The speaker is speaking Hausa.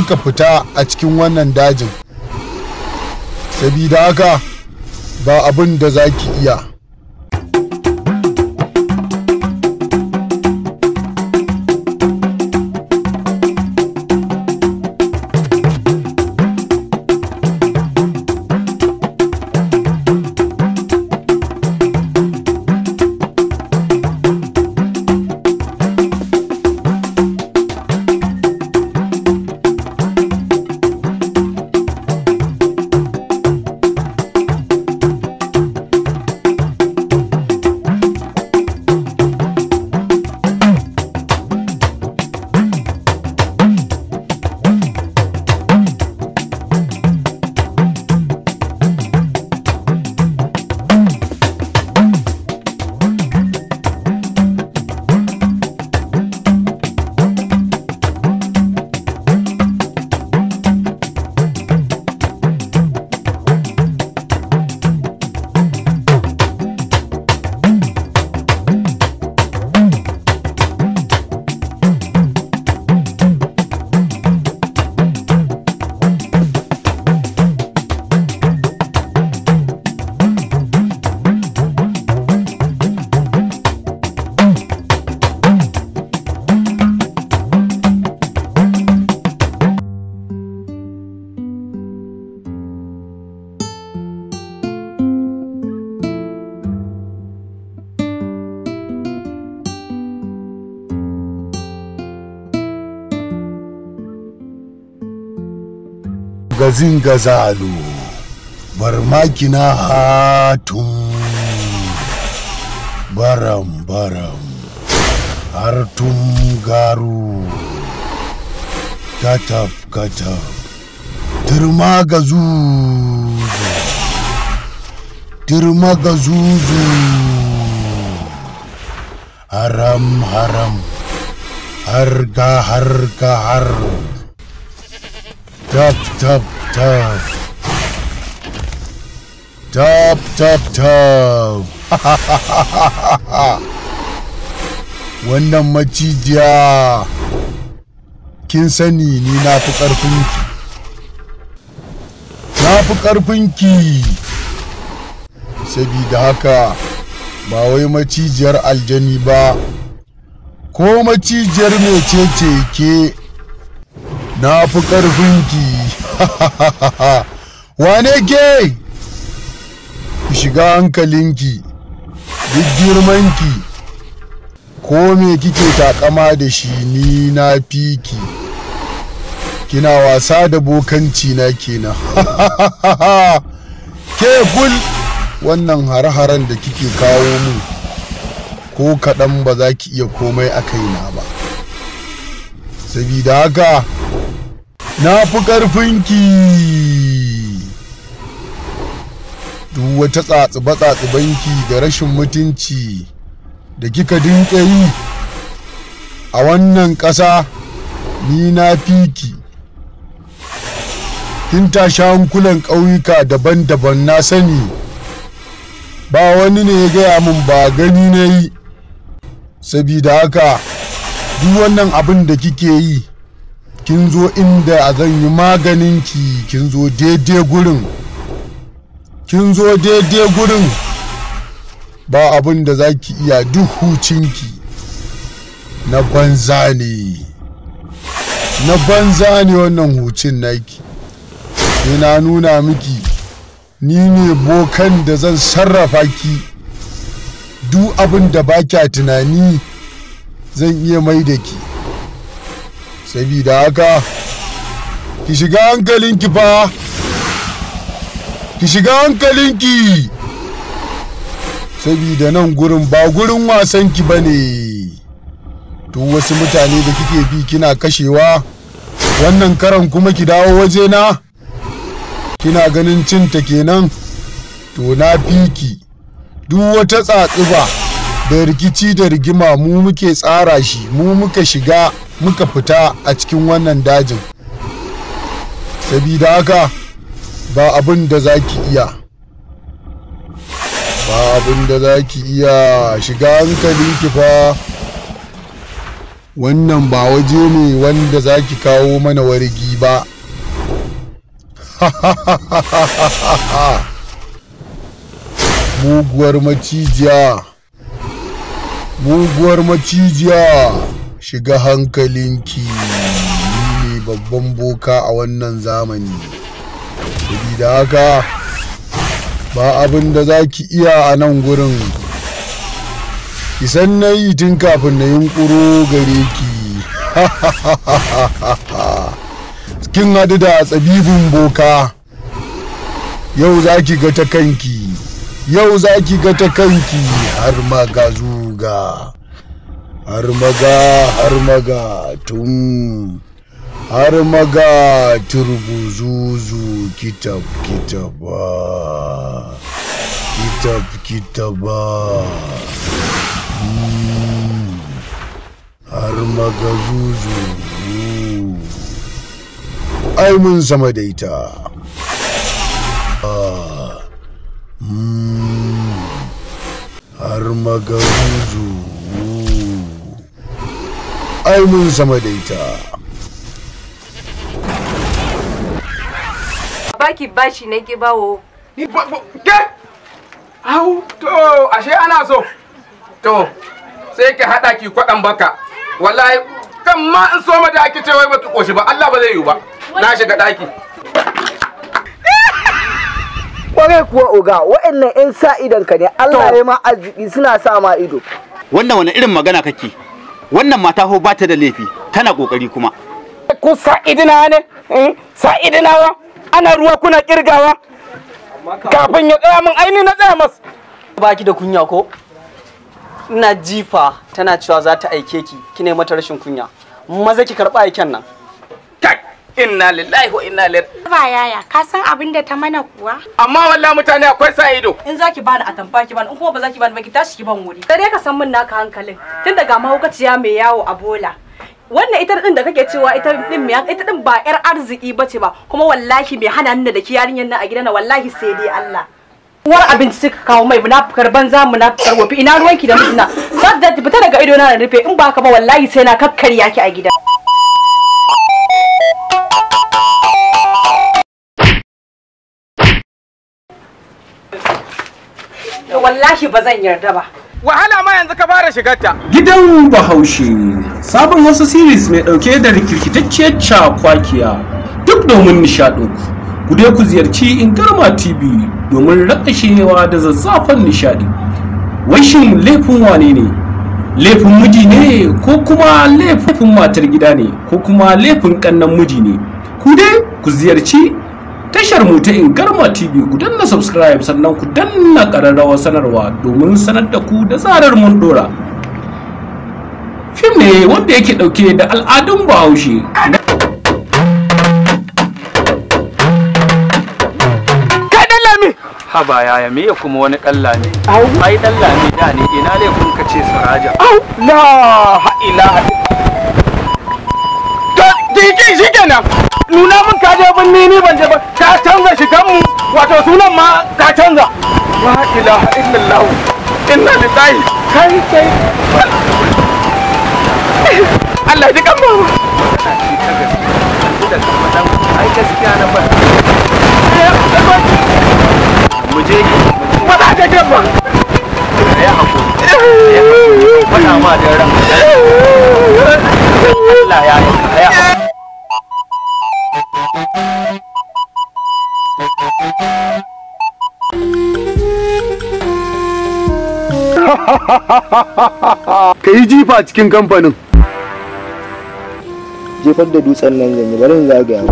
muka fita a cikin wannan dajin. Sabida haka ba abin da za ki iya. Gazin gazalu barmakina hatum baram baram hartum garu kataf kataf turma gazuzu turma gazuzu haram haram harga harga har tap tap tap tap tap tap. Wannan macijiya kin sani ni na fi ƙarfinki, na fi ƙarfinki. Sabida haka ba wai macijiyar aljani ba ko macijiyar mecece ke, na fi ƙarfinki. Wane ke? Ki shiga hankalinki, duk girmanki, ko me kike takama da shi ni na fi ki. Kina wasa da bokanci na kenan. Ke kul wannan hare-haren da kike kawo mu ko kaɗan ba za ki iya komai a kaina ba. Sabida haka na fi ƙarfinki. Duk wata tsatsuba-tsatsubanki da rashin mutunci da kika dinka yi a wannan ƙasa ni na fi ki. Kin tashi hankulan ƙauyuka daban-daban na sani, ba wani ne ya gaya min ba, gani na yi. Sabida haka duk wannan abin da kike yi, kin zo inda zan yi maganinki, kin zo daidai gurin, kin zo daidai gurin. Ba abin da za ki iya, duk hucinki na banza ne, na banza ne wannan hucin naki. Sai na nuna miki ni ne bokan da zan sarrafa ki. Duk abin da ba kya tunani zan iya mai da ki. Sabida haka ki shiga hankalinki fa, ki shiga hankalinki. Sabida nan gurin ba gurin wasanki ba ne. Duk wasu mutane da kike bi kina kashewa, wannan karan kuma ki dawo wajena kina ganin cinta kenan, to na fi ki. Duk wata tsatsuba da rikici da rigima mu muke tsara shi, mu muka shiga muka fita a cikin wannan dajin. Sabida haka ba abin da za ki iya, ba abin da za ki iya. Shiga hankalinki fa. Wannan ba waje ne wanda za ki kawo mana wargi ba. Muguwar macijiya, muguwar macijiya, shiga hankalinki. Ni ne babban boka a wannan zamani. Sabida haka ba abin da za ki iya a nan gurin. Ki san na yi tun kafin na yunƙuro gare ki. Kin haɗu da tsabibin boka. Yau za ki ga ta kanki, yau za ki ga ta kanki. Har maga zuga, har maga, har maga tum, har maga turbuzuzu, kitab kitaba, kitab kitaba, har maga zuzu. Ai mun sama da ita. Har maga zuzu, ai mun sama da ita. Baki bashi nake bawo. Ke? Au, to ashe ana so. To, sai ki hada ki kwadan baka. Wallahi kan ma in so ma da ake cewa ba ki koshi ba, Allah ba zai yi ba. Na shiga daki. Kwarai kuwa oga, waɗannan 'yan sa idon ka ne, Allah ya ma arziki suna sa ma ido. Wannan wani irin magana kake? Wannan mata ho ba ta da laifi, tana kokari kuma. Ku sa idina ne? Sa idinawa? Ana ruwa kuna kirgawa? Kafin ya tsaya min aini na tsaya mas. Baki da kunya ko? Ina jifa tana cewa za ta aike ki, kine mata rashin kunya. Maza ki karɓa aiken nan. Kai, inna lillahi wa inna ilaihi. Ba yaya, ka san abin da ta mana kuwa? Amma wallahi mutane akwai sa ido. In zaki bani atamfa ki bani, in kuma ba zaki bani ba ki tashi ki ban wuri. Sai dai ka san min naka hankalin, tun daga mahaukaciya mai yawo a bola. Wannan ita din da kake cewa ita din mai ita din ba yar arziki bace ba, kuma wallahi mai hana ni da ki yarinyar nan a gidan wallahi sai dai Allah. Uwar abinci suka kawo mai munafukar banza munafukar wofi, ina ruwanki da mijina. Sadda ta fita daga ido na rufe, in ba haka ba wallahi sai na kakkarya ki a gida. Wallahi ba zan yarda ba. Wahala ma yanzu ka fara shigarta. Gidan Bahaushe sabon wasu series mai dauke da rikirkitacciyar cakwakiya duk domin nishaɗinku. Ku dai ku ziyarci Ingarma TV domin rakashewa da zazzafan nishaɗi. Wai shin laifin wane ne? Laifin miji ne ko kuma laifin matar gida ne ko kuma laifin ƙannan miji ne? Ku dai ku ziyarci tashar mu ta Ingarma TV, ku danna subscribe sannan ku danna ƙararrawar sanarwa domin sanar da ku da zarar mun dora. Fim ne wanda yake ɗauke da al'adun Bahaushe. Kai dan Lami! Haba yaya, me ya kuma wani ɗan Lami? Ai ɗan Lami da ne, ina laifin ka ce Siraja. Au, la ilaha. To, jiki shikenan. Nuna min ka je binni ni ban je ba, ka canza shigan mu, wato sunan ma ka canza. La ilaha illallah. Inna lillahi. Kai kai. Allah ji kan mu. Ai gaskiya na ba. Mu je ba za ta je ba. Ya hakuri. Faɗa ma da ran. Allah ya yi. Ya hakuri. Ka yi jifa cikin kamfanin. Jefar da dutsen nan zan yi, bari in zagaya.